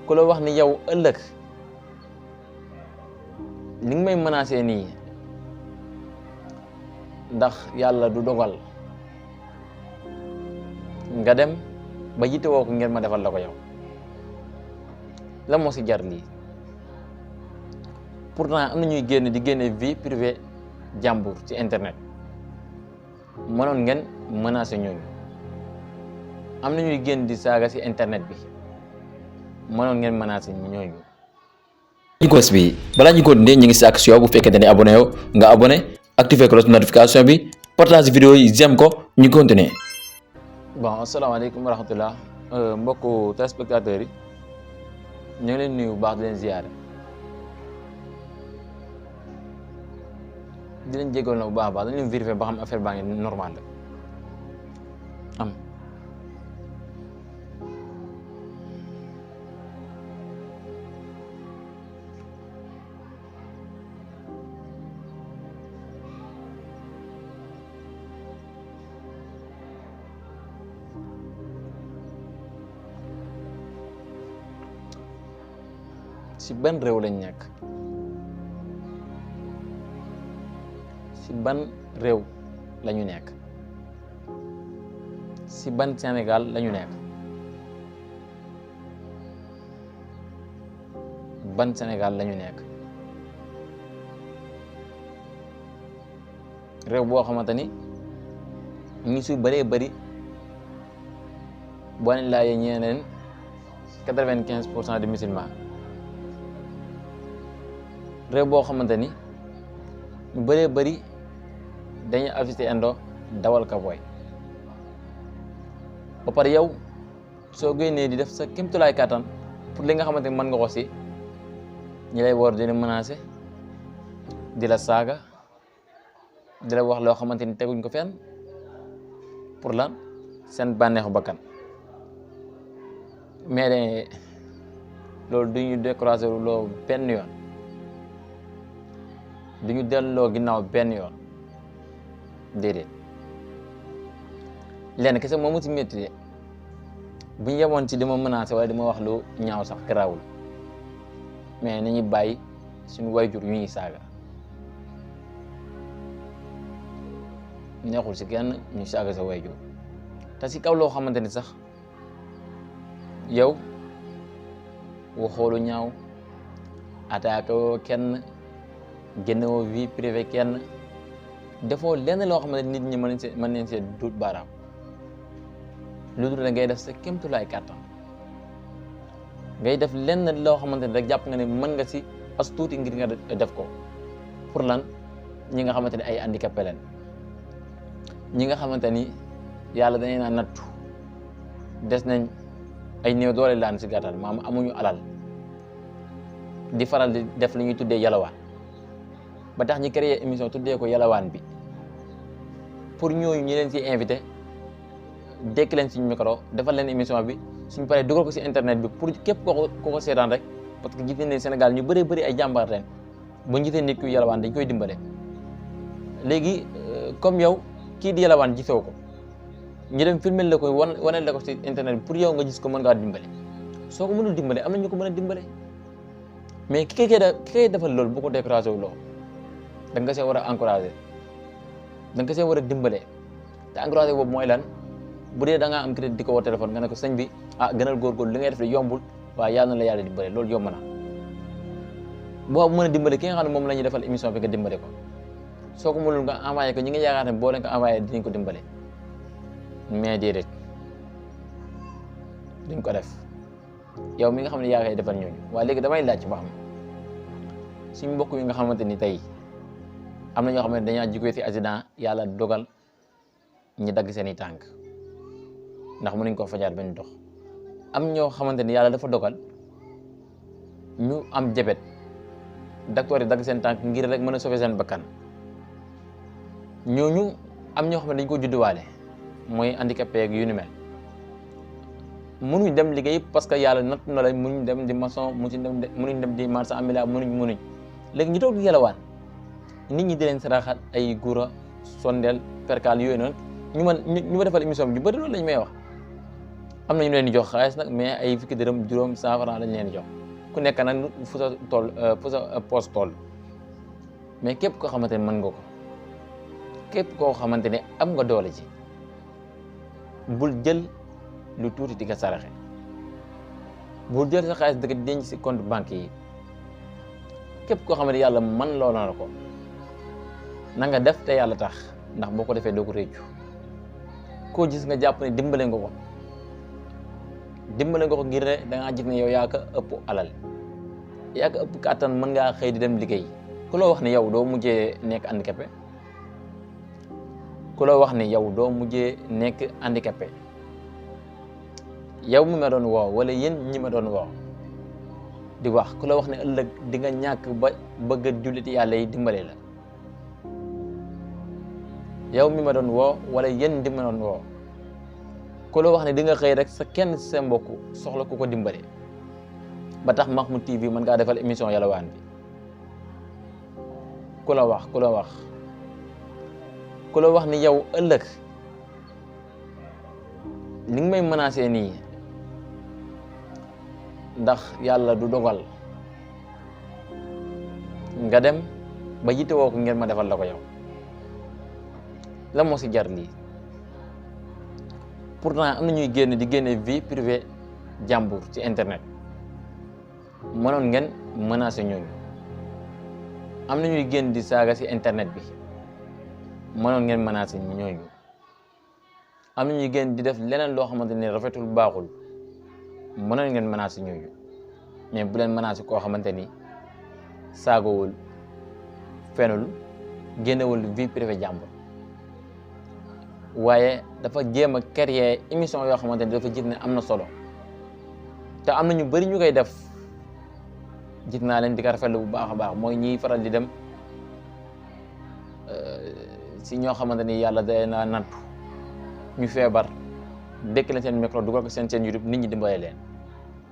ku la wax ni yow ëllëg li nga may menacé nii ndax yàlla du dogal nga dem ba yittewoo ko ngir ma defal la ko yow la moo si jar lii. pourtant am na ñuy génn di génne vie privée jàmbur ci internet mënoon ngeen menacé ñooñu. am na ñuy génn di saaga ci internet bi mënoon ngeen menacé ñooñu. Gos bi balaa ñu continuer ñu ngi si ak bu fekkee ne abonné yow nga abonné activé cloche notification bi partage vidéo yi j'aime ko ñu continuer. bon asalaamaaleykum wa rahmatullah mbokku téléspectateurs yi ñu ngi leen nuyu bu baax di leen ziyaare di leen jégal na bu baax a baax dañu leen vérifier ba xam affaire baa ngi normal la am. ci ban réew lañ nekk ci ban réew lañu nekk ci ban Sénégal lañu nekk ban Sénégal lañu nekk réew boo xamante ni ñu su bëree bëri boo leen laajee ñeneen 95% de musulmans réew boo xamante ni ñu bëree bëri dañuy affiché indo dawal ka booy ba pare yow soo génnee di def sa kéemtulaay kàttan pour li nga xamante ni mën nga ko si ñi lay war di la menacé di la saaga di la wax loo xamante ni teguñ ko fenn pour lan seen bànneexu bakkan mais de loolu du ñu découragé loo benn yoon. du ñu delloo ginnaaw benn yoon déedéet lenn kese moomu ci métti de bu ñu yemoon ci dama menacé wala dama wax lu ñaaw sax garaawul mais nañu bàyyi suñu wayjur yu ñuy saaga neexul ci kenn ñu saaga sa wayjur te ci kaw loo xamante ni sax yow waxoo lu ñaaw attaqué woo kenn. génnewoo vie privée kenn defoo lenn loo xam ne nit ñi mën nañ see duut baaraam lu dul ngay def sa kéemtulaay kàttan ngay def lenn loo xamante ni rek jàpp nga ne mën nga si as tuuti ngir nga def ko pour lan ñi nga xamante ne ay handicapé leen ñi nga xamante ni yàlla dañuy naan nattu des nañ ay néew doole laan si gàttal maam amuñu alal di faral di def li ñuy tuddee yalawaan ba tax ñi créé émission tuddee ko yalawaan bi pour ñooñu ñi leen ci invité dekk leen suñu micro defal leen émission bi suñ paree dugal ko ci internet bi pour képp ko seetaan rek parce que gis nañ ne Sénégal ñu bëree bëri ay jàmbaar leen bu ñu gisee nit ku yalawaan dañ koy dimbale. léegi comme yow kii di yalawaan gisoo ko ñu dem filmer la ko wane la ko ci internet bi pour yow nga gis ko mën ngaa dimbale soo ko mënul dimbale am na ñu ko mën a dimbale mais ki kay defal loolu bu ko découragé wu loo da nga see war a encouragé da nga see war a dimbale te encouragé boobu mooy lan bu dee da ngaa am crédit di ko woo téléphone nga ne ko sëñ bi gënal góorgóorlu li ngay def de yombul waaye yàlla na la yàlla dimbale loolu yomb na boo mën a dimbale ki nga xam ne moom la ñuy defal émission bi nga dimbale ko soo ko mënul nga envoyé ko ñi nga yaakaar ne boo leen ko envoyé dinañ ko dimbale mais déedéet duñ ko def yow mi nga xam ne yaa koy defal ñooñu waaye léegi damay laaj ba xam suñ mbokk yi nga xamante ni tey am na ñoo xam ne dañaa jugee ci accident yàlla dogal ñi dagg seen i tànk ndax mënuñ koo fajaat bañ dox am ñoo xamante ni yàlla dafa dogal ñu am jabet docteur yi dagg seen tànk ngir rek mën a sauver seen bakkan ñooñu am ñoo xam ne dañ ko judduwaale mooy handicapé ak yu ni mel mënuñ dem liggéey parce que yàlla natt na la mënuñ dem di maçon mënuñ dem di marchand ambulant mënuñ léegi ñu toog di yalawaan nit ñi di leen saraxat ay gura sondeel percal yooyu noonu ñu ma defal émission bi ñu bëri loolu lañ may wax am na ñu leen di jox xaalis nag mais ay fukki dërëm juróom 100 francs lañ leen di jox ku nekk nag fu sa tool fu sa poche tool mais képp koo xamante ne mën nga ko képp koo xamante ne am nga doole ci bul jël lu tuuti di nga saraxe bul jël sa xaalis di ko denc si compte banque yi képp koo xamante yàlla man loo na ko na nga def te yàlla tax ndax boo ko defee doo ko réccu koo gis nga jàpp ne dimbale nga ko ngir ne da ngaa gis ne yow yaa ko ëpp alal yaa ko ëpp kàttan mën ngaa xëy di dem liggéey ku la wax ne yow doo mujjee nekk handicapé ku la wax ne yow doo mujjee nekk handicapé yow mi ma doon woo wala yéen ñi ma doon woo di wax ku la wax ne ëllëg di nga ñàkk ba bëgg jullit yàlla yi dimbale la yow mi ma doon woo wala yéen di ma doon woo ku la wax ne di nga xëy rek sa kenn sa mbokk soxla ku ko dimbale ba tax Mahmoud TV mën ngaa defal émission Yalawaan bi ku la wax ni yow ëllëg li nga may menacé nii ndax yàlla du dogal nga dem ba jiite woo ko ngeen ma defal la ko yow la moo si jar lii pourtant am na ñuy génn di génne vie privée jàmbur ci internet mënoon ngeen menacé ñooñu am na ñuy génn di saaga ci internet bi mënoon ngeen menacé ñooñu am na ñuy génn di def leneen loo xamante ne rafetul baaxul mënoon ngeen menacé ñooñu mais bu leen menacé koo xamante ni saagawul fenul génnewul vie privée jàmbur waaye dafa jéem a créer émission yoo xamante ni dafa gis ne am na solo te am na ñu bari ñu koy def gis naa leen di ko rafetlu bu baax a baax mooy ñiy faral di dem si ñoo xamante ni yàlla day na nattu ñu feebar dëkk leen seen micro dugal ko seen YouTube nit ñi dimbale leen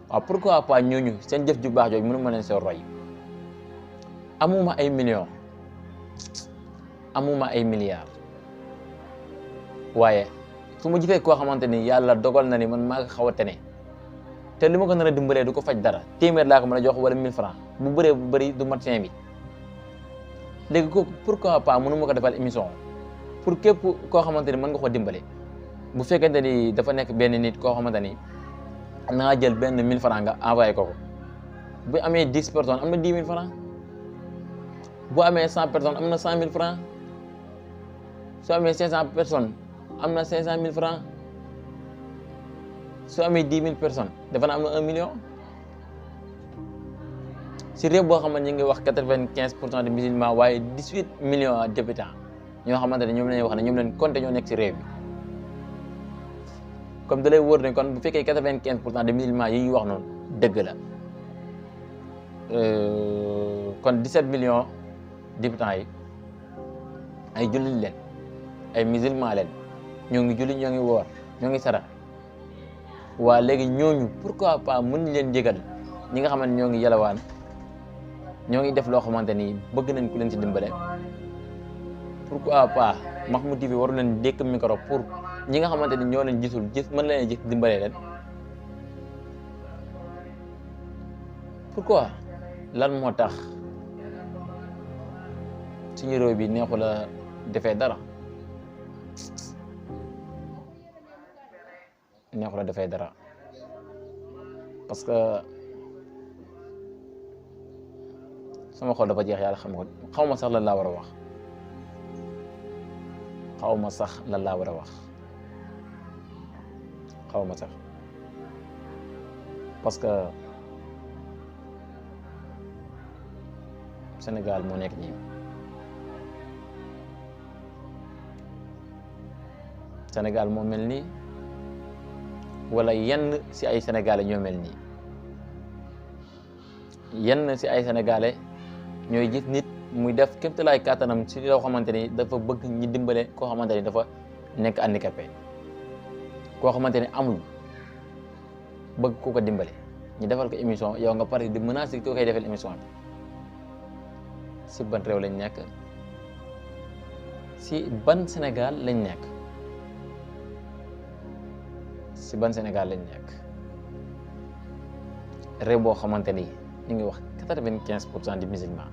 waaw pourquoi pas ñooñu seen jëf ju baax jooju mënu ma leen seen roy amuma ay millions amuma ay milliards waaye su ma gisee koo xamante ni yàlla dogal na ni man maa ngi xaw a tene te li ma ko nar a dimbalee du ko faj dara téeméer laa ko mën a jox wala 1000 francs bu bëree bu bëri du mat 5000 léegi kooku pourquoi pas mënu ma ko defal émission pour képp koo xamante ni mën nga ko dimbale bu fekkente ni dafa nekk benn nit koo xamante ni naa jël benn 1000 francs nga envoyé ko bu amee 10 personnes am na 10 000 francs bu amee 100 personnes am na 100 000 francs su amee 500 personnes am na 500 000 francs su amee 10 000 personnes dafa na am na 1 million si réew boo xamante ñu ngi wax 95% de musulmans waaye 18 millions d'habitants ñoo xamante ne ñoom lañuy wax ne ñoom leen compté ñoo nekk si réew bi comme da lay wóor ne kon bu fekkee 95% de musulmans yi ñu wax noonu dëgg la kon 17 millions d'habitants yi ay jullit leen ay musulmans leen ñoo ngi julli ñoo ngi woor ñoo ngi sarax waa léegi ñooñu pourquoi pas mën leen jégal ñi nga xamante ñoo ngi yalawaan ñoo ngi def loo xamante ni bëgg nañ ku leen ci dimbale pourquoi pas Mahmoud TV waru leen dékk micro pour ñi nga xamante ni ñoo leen gisul gis mën leen gis dimbale leen pourquoi lan moo tax suñu réew bi neexu la defee dara neexu la defee dara parce que sama xol dafa jeex yàlla xam nga xaw ma sax lan laa war a wax xaw ma sax lan laa war a wax xaw ma sax parce que Sénégal moo nekk nii Sénégal moo mel nii wala yenn si ay sénégalais ñoo mel nii yenn si ay sénégalais ñooy gis nit muy def kéemtalaay kàttanam si loo xamante ni dafa bëgg ñi dimbale koo xamante ni dafa nekk handicapé koo xamante ni amul bëgg ku ko dimbale ñu defal ko émission yow nga pare di menacer ko koy defal émission bi si ban réew lañ nekk si ban Sénégal lañ nekk si ban Sénégal lañ nekk réew boo xamante ni ñu ngi wax 95% di musulman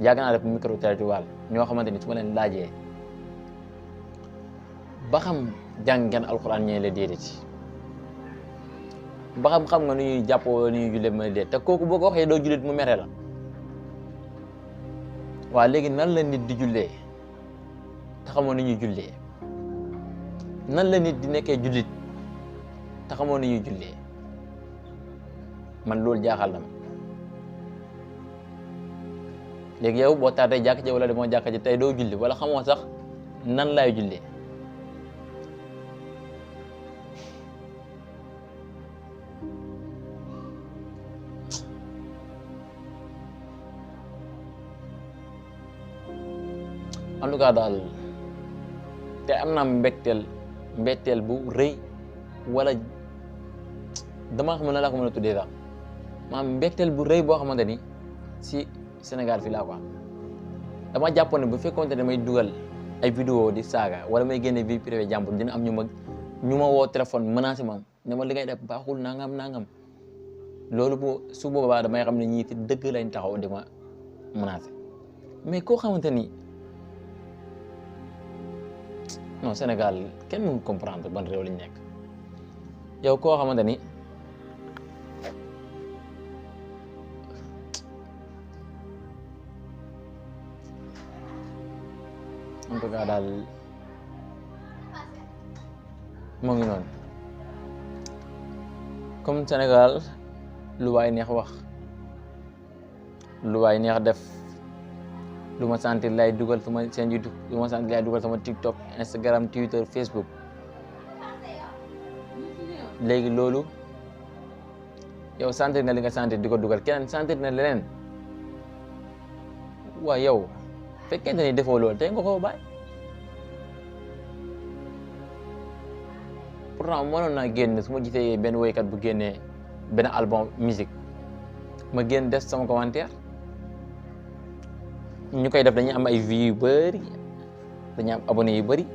yàgg naa def micro-trottoir ñoo xamante ni su ma leen laajee ba xam jàng ngeen alxuraan ñee la déedéet ba xam nga nu ñuy jàppoo ni ñuy jullee ma déet te kooku boo ko waxee doo jullit mu mere la waa léegi nan la nit di jullee te xamoo ni ñuy jullee nan la nit di nekkee jullit te xamoo ni ñuy jullee man loolu jaaxal na ma léegi yow boo tardé jàkk ji wala demoo jàkk ji tey doo julli wala xamoo sax nan laay jullee en tout cas daal te am naa mbetteel bu rëy wala dama xam ne laa ko mën a tuddee sax maanaam mbetteel bu rëy boo xamante ni si Sénégal fii laa ko am dama jàppoon ne bu fekkoonte ne may dugal ay vidéo di saaga wala may génne vie privée jàmbur dina am ñu ma woo téléphone menacé ma ne ma li ngay def baaxul nangam loolu su boobaa damay xam ne ñii ci dëgg lañ taxaw di ma menacé mais koo xamante ni non Sénégal kenn mënu comprendre ban réew lañ nekk yow koo xamante ni en tout cas daal moo ngi noonu comme Sénégal lu waay neex wax lu waay neex def lu ma sentir lay dugal sama seen YouTube lu ma sentir lay dugal sama TikTok Instagram Twitter Facebook léegi loolu yow sentir nga li nga sentir di ko dugal keneen sentir na leneen waa yow fekkente ni defoo loolu tey nga ko bàyyi pourtant mënoon naa génn su ma gisee benn woykat bu génnee benn album musique ma génn def sama commentaire ñu koy def dañuy am ay vues yu bëri dañuy am abonnés yu bëri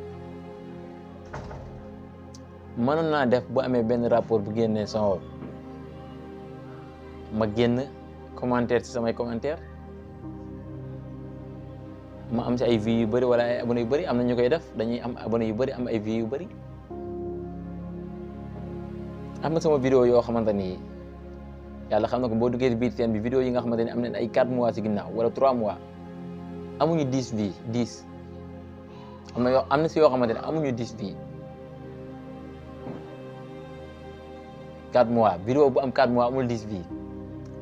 mënoon naa def bu amee benn rapport bu génnee sama ma génn commentaire ci samay commentaire ma am ci ay vues yu bëri wala ay abonnés yu bëri am na ñu koy def dañuy am abonnés yu bëri am ay vues yu bëri am na sama vidéo yoo xamante ni yàlla xam na ko boo duggee ci biir seen bi vidéo yi nga xamante ni am nañ ay 4 mois ci ginnaaw wala 3 mois amuñu 10 vues 10 am na si yoo xamante ne amuñu 10 vues 4 mois vidéo bu am 4 mois amul 10 vues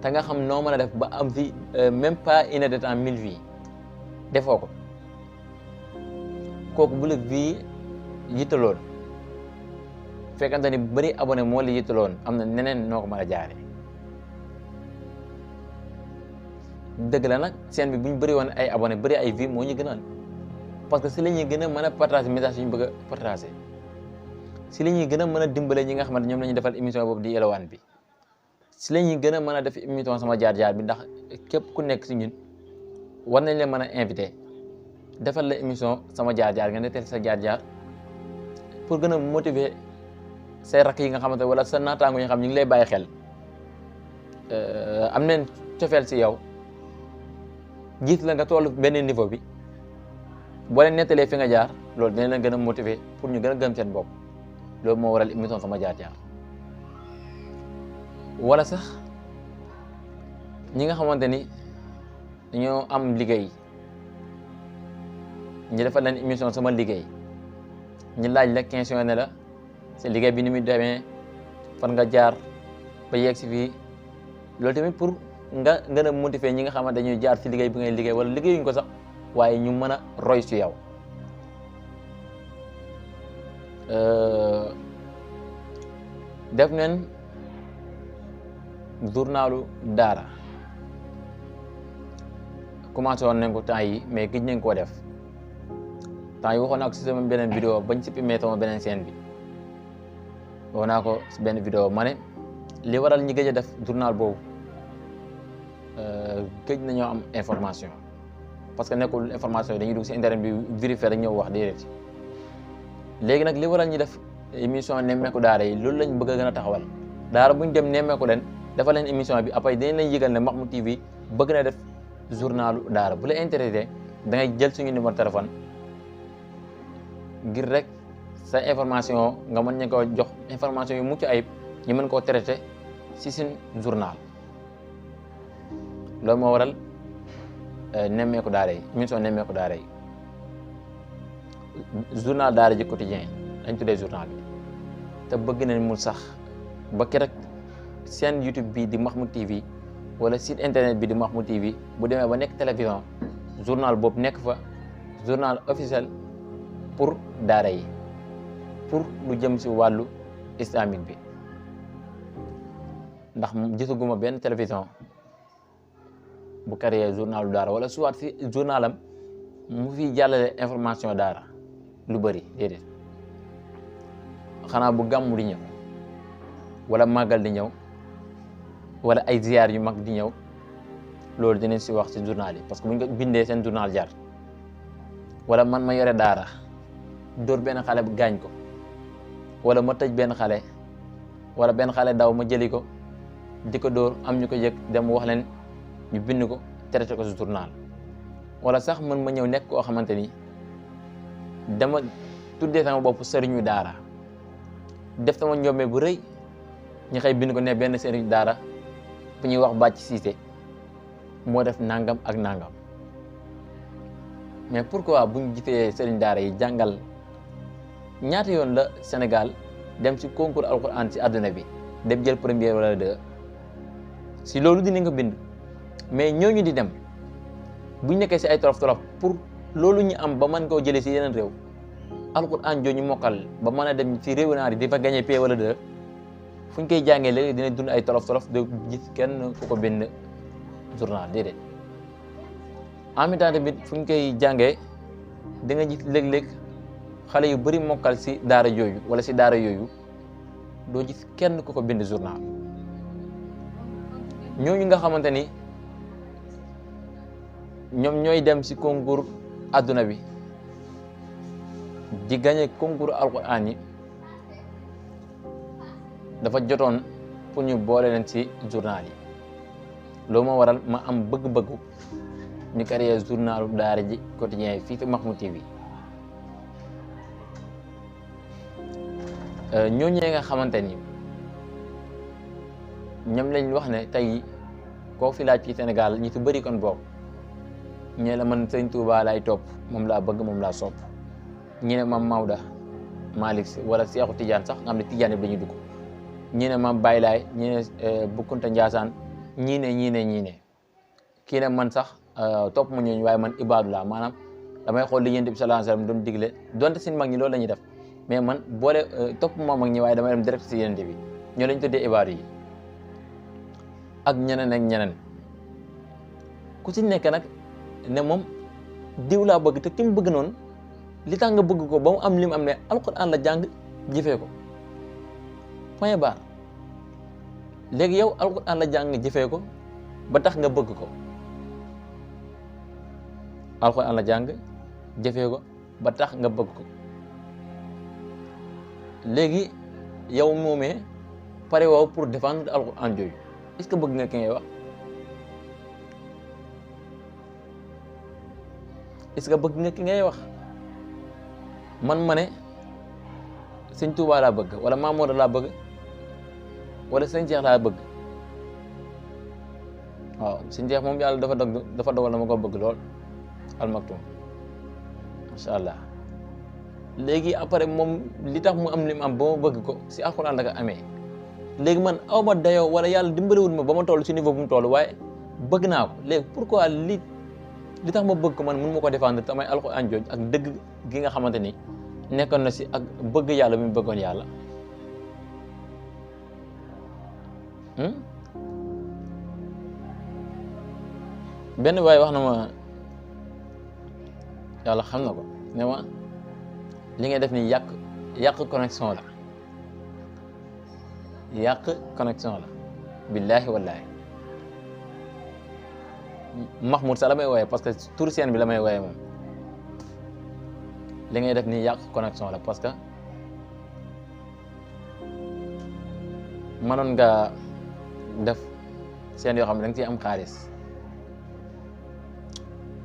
te nga xam noo mën a def ba am fi même pas une heure de temps 1000 vues defoo ko kooku bu la vues yittaloon fekkante ni bëri abonné moo la yittaloon am na neneen noo ko mën a jaare dëgg la nag seen bi bu ñu bëri woon ay abonné bëri ay vues moo ñu gënal parce que si la ñuy gën a mën a partager message yi ñu bëgg a partager si la ñuy gën a mën a dimbale ñi nga xamante ñoom la ñuy defal émission boobu di Yelewaan bi si la ñuy gën a mën a def émission sama jaar-jaar bi ndax képp ku nekk si ñun war nañ leen mën a invité defal la émission sama jaar-jaar nga nettali sa jaar-jaar pour gën a motiver say rakk yi nga xamante wala sa naataango yi nga xam ñu ngi lay bàyyi xel am nañ cofeel si yow jiit la nga toll benn niveau bi boo leen nettalee fi nga jaar loolu dina leen gën a motiver pour ñu gën a gëm seen bopp loolu moo waral émission sama jaar-jaar wala sax ñi nga xamante ni dañoo am liggéey ñu defal leen émission sama liggéey ñu laaj la question ne la sa liggéey bi ni muy demee fan nga jaar ba yegg si fii loolu tamit pour nga gën a motiver ñi nga xamante dañuy jaar si liggéey bi ngay liggéey wala liggéeyuñ ko sax waaye ñu mën a roy si yow def neen journalu daara commencé woon nañ ko temps yi mais gëj nañ koo def temps yi waxoon naa ko si sama beneen vidéo bañ supprimé sama beneen chaîne bi waxoon naa ko si benn vidéo ma ne li waral ñi gëj a def journal boobu gëj nañoo am information parce que nekkul information yi dañuy dugg si internet bi vérifier rek ñëw wax déedéet léegi nag li waral ñi def émission nemmeeku daara yi loolu lañ bëgg a gën a taxawal daara bu ñu dem nemmeeku leen dafa leen émission bi après dinañ leen yëgal ne Mahmoud TV bëgg na def journalu daara bu la intéressé da ngay jël suñu numéro téléphone ngir rek sa information nga mën ñu ko jox information yu mucc ayib ñu mën koo traité si suñ journal loolu moo waral nemmeeku daara yi émission nemmeeku daara yi journal daara ji quotidien dañ tuddee journal bi te bëgg nañ mu sax ba ki rek seen YouTube bi di Mahmoud TV wala site internet bi di Mahmoud TV bu demee ba nekk télévision journal boobu nekk fa journal officiel pour daara yi pour lu jëm si wàllu islamique bi ndax gisaguma benn télévision bu créé journalu daara wala soit si journalam mu fi jàllale information daara lu bëri déedéet xanaa bu gàmmu di ñëw wala màggal di ñëw wala ay ziyaar yu mag di ñëw loolu dinañ si wax si journal yi parce que bu ñu ko bindee seen journal jar wala man ma yore daara dóor benn xale bu gaañ ko wala ma tëj benn xale wala benn xale daw ma jëli ko di ko dóor am ñu ko yëg dem wax leen ñu bind ko traité ko si journal wala sax man ma ñëw nekk koo xamante ni dama tuddee sama bopp sëriñu daara def sama njombe bu rëy ñu xëy bind ko ne benn sëriñu daara bu ñuy wax Bàcc Siise moo def nangam ak nangam mais pourquoi bu ñu gisee sëriñ daara yi jàngal ñaata yoon la Sénégal dem si concours alquran si àdduna bi dem jël première wala deux si loolu dinañ ko bind mais ñooñu di dem buñ nekkee si ay tolof tolof pour loolu ñu am ba mën koo jëlee si yeneen réew alquran jooju mokkal ba mën a dem si réew naar yi di fa gagné P wala deux fu ñu koy jàngee léegi dina dund ay tolof tolof de gis kenn fu ko bind journal déedéet en même temps tamit fu ñu koy jàngee di nga gis léeg-léeg xale yu bëri mokkal si daara jooju wala si daara yooyu doo gis kenn ku ko bind journal ñooñu nga xamante ni ñoom ñooy dem si concours adduna bi di gagné concours alquran yi dafa jotoon pour ñu boole leen si journal yi loolu moo waral ma am bëgg-bëggu ñu créé journalu daara ji quotidien yi fii ci Mahmoud TV ñooñee nga xamante ni ñoom lañ wax ne tey koo fi laaj ci Sénégal ñi ci bëri kon bokk ñee la man sëñ Touba laay topp moom laa bëgg moom laa sopp ñi ne maam Maodo Malick wala Seexu Tidiane sax nga xam ne Tidiane bi dañuy dugg ñi ne maam Baye Laay ñi ne Bukkunta Njaasaan ñii ne kii ne man sax topp ma ñooñu waaye man ibaadu laa maanaam damay xool li Yonent bi sallallahu alayhi wasallam doon digle donte seen mag ñi loolu la ñuy def mais man boole topp ma mag ñi waaye damay dem direct si Yonent bi ñoo lañ tuddee ibaadu yi ak ñeneen ak ñeneen ku ci nekk nag ne moom diw laa bëgg te ki mu bëgg noonu li tax nga bëgg ko ba mu am li mu am ne alquran la jàng jëfee ko point barre léegi yow alquran la jàng jëfee ko ba tax nga bëgg ko alquran la jàng jëfee ko ba tax nga bëgg ko léegi yow moomee pare woo pour défendre alquran jooju est-ce que bëgg nga ki ngay wax est-ce que bëgg nga ki ngay wax man ma ne sëñ Touba laa bëgg wala Mamadou laa bëgg wala sëñ Cheikh laa bëgg waaw sëñ Cheikh moom yàlla dafa dogal dama ko bëgg lool almaktum macha allah léegi après moom li tax mu am li mu am ba ma bëgg ko si alxuraan la ko amee léegi man aw ma dayoo wala yàlla dimbaliwul ma ba ma toll si niveau bu mu toll waaye bëgg naa ko léegi pourquoi li tax ma bëgg ko man mun ma ko défendre tamay alxuraan jooj ak dëgg gi nga xamante ni nekkoon na si ak bëgg yàlla bi mu bëggoon yàlla benn waay wax na ma yàlla xam na ko ne ma li ngay def ni yàq connexion la yàq connexion la billaahi wallaahi Mahmoud sax la may wooyee parce que tur seen bi la may wooyee moom li ngay def ni yàq connexion la parce que mënoon nga def seen yoo xam ne da nga ciy am xaalis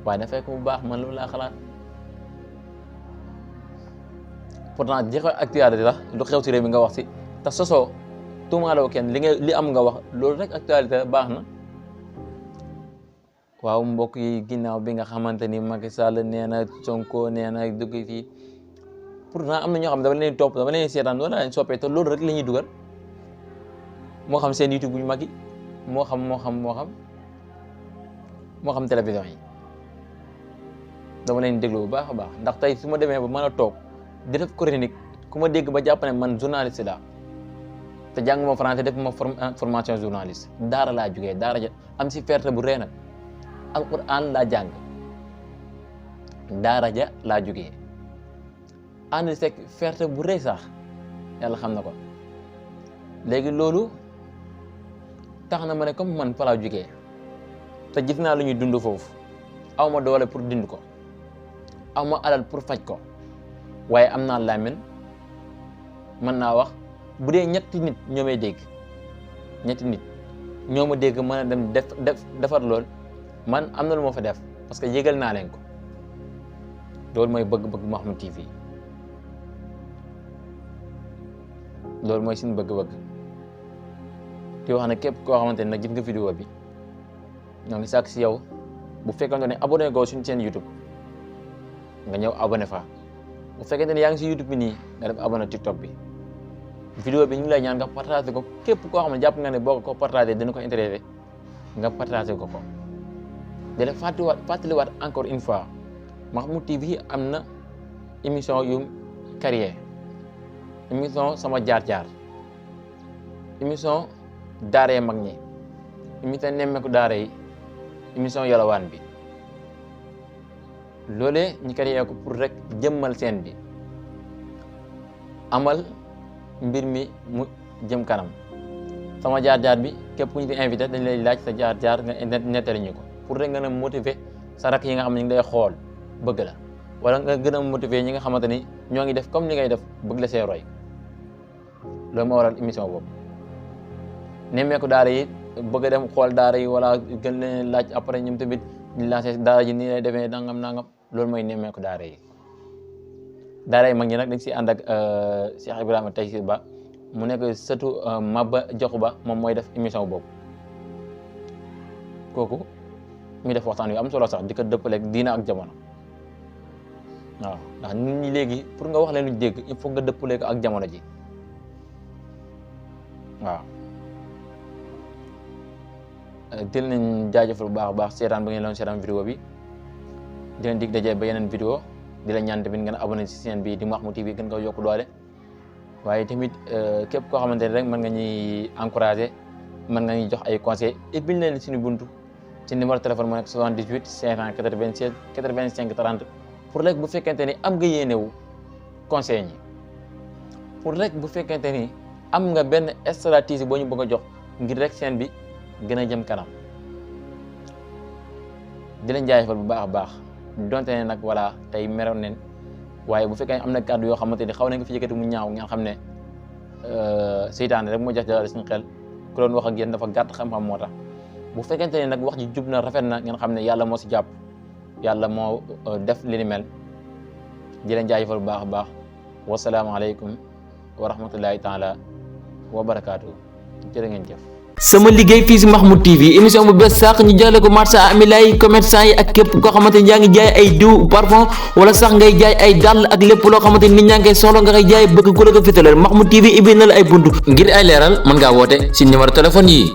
waaye dafa fekk mu baax man loolu laa xalaat pourtant jeexal actualité la lu xew ci réew mi nga wax si te sosoo tuumaaloo kenn li am nga wax loolu rek actualité baax na. waaw mbokk yi ginnaaw bi nga xamante ni Macky Sall nee na Sonko nee na dugg fii pourtant am na ñoo xam dama leen topp dama leen seetaan wala leen soppee te loolu rek la ñuy dugal moo xam seen YouTube bu ñu mag yi moo xam télévision yi dama leen déglu bu baax a baax ndax tey su ma demee ba mën a toog di def chronique ku ma dégg ba jàpp ne man journaliste la te jàng ma français def ma formation journaliste daara laa jugee daara ja am si fierté bu rëy nag alquran laa jàng daara ja laa jugee ànd sek fierté bu rëy sax yàlla xam na ko léegi loolu tax na ma ne comme man fa laa jugee te gis naa lu ñuy dund foofu aw ma doole pour dind ko aw ma alal pour faj ko waaye am naa làmmiñ mën naa wax bu dee ñetti nit ñoo may dégg ñetti nit ñoo ma dégg mën a dem defar lool man am na lu ma fa def parce que yëgal naa leen ko loolu mooy bëgg-bëgg Mahmoud TV loolu mooy suñu bëgg-bëgg di wax ne képp koo xamante ne nag gis nga vidéo bi ñoo ngi sàkk si yow bu fekkente ne abonné go suñu seen YouTube nga ñëw abonné fa bu fekkente ne yaa ngi si YouTube bi nii nga def abonné TikTok bi vidéo bi ñu ngi lay ñaan nga partagé ko képp koo xam ne jàpp nga ne boo ko partagé dina ko intéressé nga partagé ko ko di la fàttaliwaat encore une fois Mahmoud TV am na émission yu carrière émission sama jaar-jaar émission daara yi mag ñi émission nemmeeku daara yi émission yalawaan bi loolee ñu carrière ko pour rek jëmmal seen bi amal mbir mi mu jëm kanam sama jaar-jaar bi képp ku ñu fi invité dañ lay laaj sa jaar-jaar nga nettali ñu ko pour rek nga a motiver sa rak yi nga xam ne ñu ngi lay xool bëgg la wala nga gën a motiver ñi nga xamante ni ñoo ngi def comme li ngay def bëgg la see roy loolu moo waral émission boobu nemmeeku daara yi bëgg a dem xool daara yi wala gën leen laaj après ñoom tamit di lancer daara ji nii lay defee nangam loolu mooy nemmeeku daara yi mag ñi nag dañ si ànd ak Cheikh Ibrahima Taysir Ba mu nekk surtout Maba Diakhou Ba moom mooy def émission boobu kooku muy def waxtaan yu am solo sax di ko dëppaleeg diina ak jamono waaw ndax nit ñi léegi pour nga wax leen lu ñu dégg il faut nga dëppaleeg ak jamono ji waaw. di leen jaajëfal bu baax a baax seetaan ba ngeen doon seetaan vidéo bi di leen dig daje ba yeneen vidéo di la ñaan tamit ngeen abonné ci chaîne bi di Mahmoud TV gën ko yokk doole waaye tamit képp koo xamante ne rek mën nga ñuy encouragé mën nga ñuy jox ay conseils et biñ leen suñu buntu ci numéro téléphone moo nekk 78 596 85 30 pour rek bu fekkente ni am nga yéene wu conseil ñi pour rek bu fekkente ni am nga benn stratégie boo ñu bëgg a jox ngir rek chaîne bi gën a jëm kanam di leen jaajëfal bu baax a baax donte ne nag voilà tey meroon neen waaye bu fekkee am na kàddu yoo xamante ni xaw na nga fi yëkkati mu ñaaw ngeen xam ne seytaane rek moo jax-jaxale suñu xel ku doon wax ak yéen dafa gàtt xam-xam moo tax bu fekkente ne nag wax ji jub na rafet na ngeen xam ne yàlla moo si jàpp yàlla moo def li ni mel di leen jaajëfal bu baax a baax wasalaamaaleykum wa rahmatullahi taala wa barakaatu jërë ngeen jëf. sama liggéey fii si Mahmoud TV émission bu bees sax ñu jàlle ko marchand ambulant yi commerçant yi ak képp koo xamante ni yaa ngi jaay ay diw parfum wala sax ngay jaay ay dàll ak lépp loo xamante ni nit ñaa ngi koy soxla nga koy jaay bëgg ku la ko fitalal Mahmoud TV ibbi na la ay buntu ngir ay leeral mën ngaa woote si numéro téléphone yi